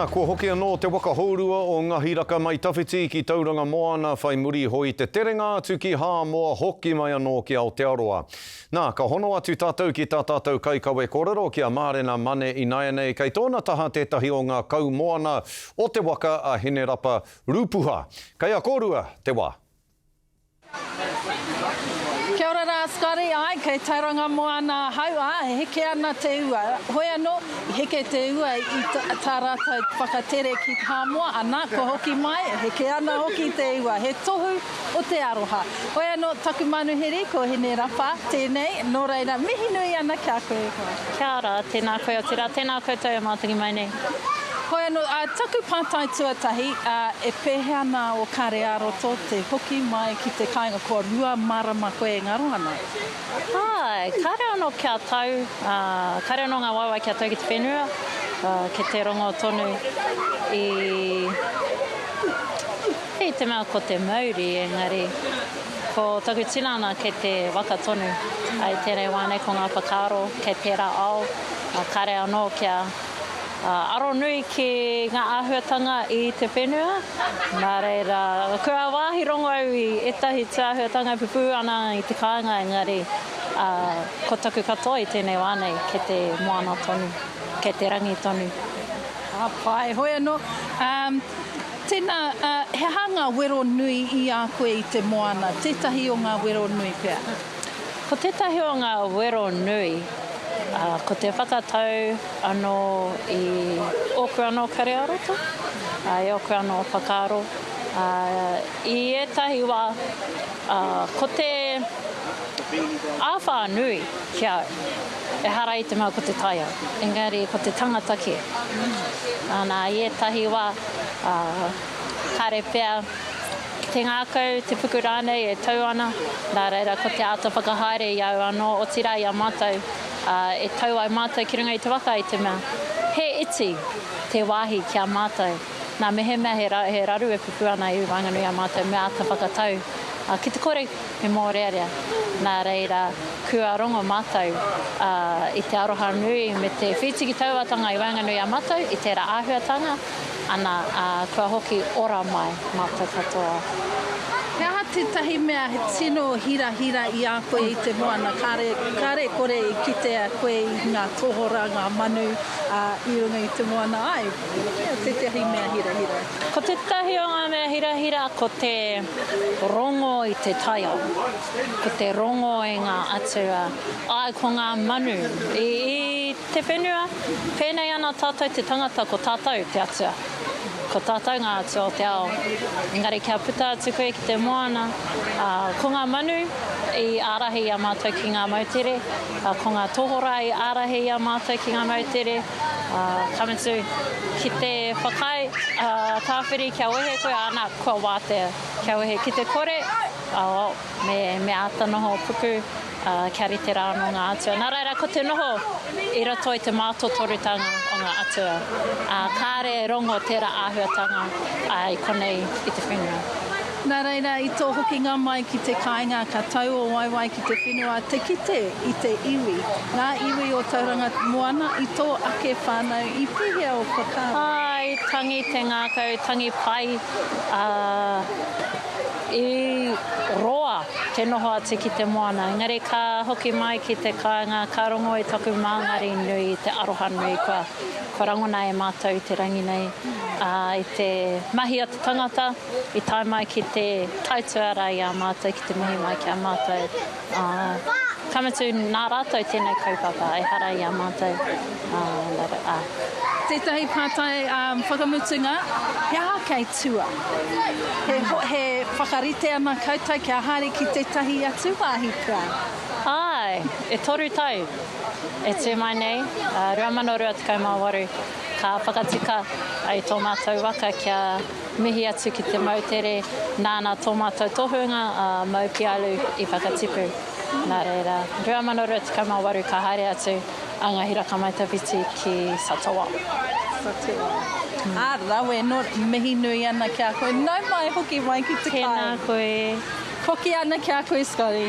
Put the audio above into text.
Kua hoki anō te waka hourua o Ngahiraka Mai Tawhiti ki Tauranga Moana whai muri iho i te terenga atu ki Hāmoa hoki mai anō ki Aotearoa. Nā, ka hono atu tātou ki tā tātou kaikawe kōrero ki a Mārena Mane ināianei kei tōna taha tētahi o ngā kaumoana o te waka a Hinerapa Rupuha. Kei a kōrua te wā. Kia ora rā Scotty, āe kei Tauranga Moana ahau, ā, e heke ana te ua. Hoi anō, i heke te ua i tā rātou whakatere ki Hāmoa, ana, kua hoki mai, e heke ana hoki te ua. He tohu o te aroha. Hoi anō, taku manuhiri, ko Hine Rapa tēnei, nō reira, mihi nui ana ki a koe e hoa. Kia ora, tēnā koe, otirā, tēnā koutou e mātangi mai nei. Hoi anō, ā, taku pātai tuatahi, ā, e pēhea ana ō kare ā-roto te hoki mai ki te kāinga kua marama koe e ngaro ana? Āe, kāre anō kia tau, ā, kāre anō ngā waewae kia tau ki te whenua, ā, ki te rongo tonu i, i te mea ko te mauri, engari ko taku tinana kei te waka tonu, ā, i tēnei wā nei ko ngā whakaaro kei tērā ao, ā, kāre anō kia. Aro nui ki ngā āhuatanga i te whenua, nā reira, kua wāhi rongo au i ētahi tūāhuatanga e pupū ana i te kāinga engari ko taku katoa i tēnei wā nei kei te moana tonu, kei te rangi tonu. Ka pai, hoi anō, tēnā, he aha ngā wero nui i a koe i te moana, tētahi o ngā wero nui pea? Ko tētahi o ngā wero nui, ko te whakatau anō i ōku anō kare ā-roto, i ōku anō whakaaro. I ētahi wā, ko te āwhā nui ki a au, ehara i te mea ko te taiao, engari ko te tangata kē. Nā, i ētahi wā, kāre pea te ngākau, te puku rānei e tau ana, nā reira ko te āta whakahaere i a au anō, otirā i a mātou, ā, e tau ai mātou ki runga i te waka i te mea he iti te wāhi ki a mātou. Nā, mehemea he, he raru e pupū ana i waenganui i a mātou, me āta whakatau, ā, ki te kore he mōrearea. Nā reira, kua rongo mātou, ā, i te aroha nui me te whītiki tauatanga i waenganui i a mātou i tērā āhuatanga, Ana, ā, kua hoki ora mai mātou katoa. He aha tētahi mea he tino hirahira i a koe i te moana? Kāre, kāre kore i kitea koe i ngā tohora, ngā manu, ā, i runga i te moana. Āe, tētahi mea hirahira. Ko tētahi o ngā mea hirahira ko te rongo i te taiao, ko te rongo i ngā atua, āe, ko ngā manu i, i. Te whenua, pēnei ana tātou te tangata ko tātou te atua. Ko tātou ngā atua o te ao. Engari kia puta atu koe ki te moana, ā, ko ngā manu i ārahi i a mātou ki ngā moutere, ā, ko ngā tohorā i ārahi i a mātou ki ngā moutere, ā, ka mutu, ki te whakaae, ā, tāwhiri kia wehe koe, āna, kua wātea kia wehe. Ki te kore, ā, me, me āta noho puku. ā, kia rite rā anō ngā atua. Nā reira, ko te noho i roto i te mātotorutanga o ngā atua, ā, kāre e rongo tērā āhuatanga, ā, i konei i te whenua. Nā reira, i tō hokinga mai ki te kāinga, ka tau ō waewae ki te whenua, te kite i te iwi, ngā iwi o Tauranga Moana, i tō ake whānau, i pēhea ō whakaaro? Ā, i tangi te ngākau, tangi pai, ā, I roa te noho atu ki te moana, engari ka hoki mai ki te kāinga, ka rongo i taku māngari nui, i te aroha nui kua, kua rangona e mātou i te rangi nei, ā, i te mahi a te tangata, i tae mai ki te taituara i a mātou, ki te mihi mai ki a mātou, ā, ka mutu nā rātou tēnei kaupapa, ehara i a mātou, ā, nā reira, ā. Tētahi pātai whakamutunga, he aha kei tua? He, he whakarite ana koutou kia haere ki tētahi atu wāhi pea? Āe, e toru tau e tū mai nei, 2028, ka whakatika i tō mātou waka kia mihi atu ki te moutere nāna tō mātou tohunga a Mau Pialu i whakatipu. Nā reira, 2028 ka haere atu. A nga hiraka mai tawhiti ki Satawa. Satawa. A rawe no mihi nui ana ki a koe. Nau mai hoki mai ki te kai. Tena koe. Hoki ana ki a koe Scotty.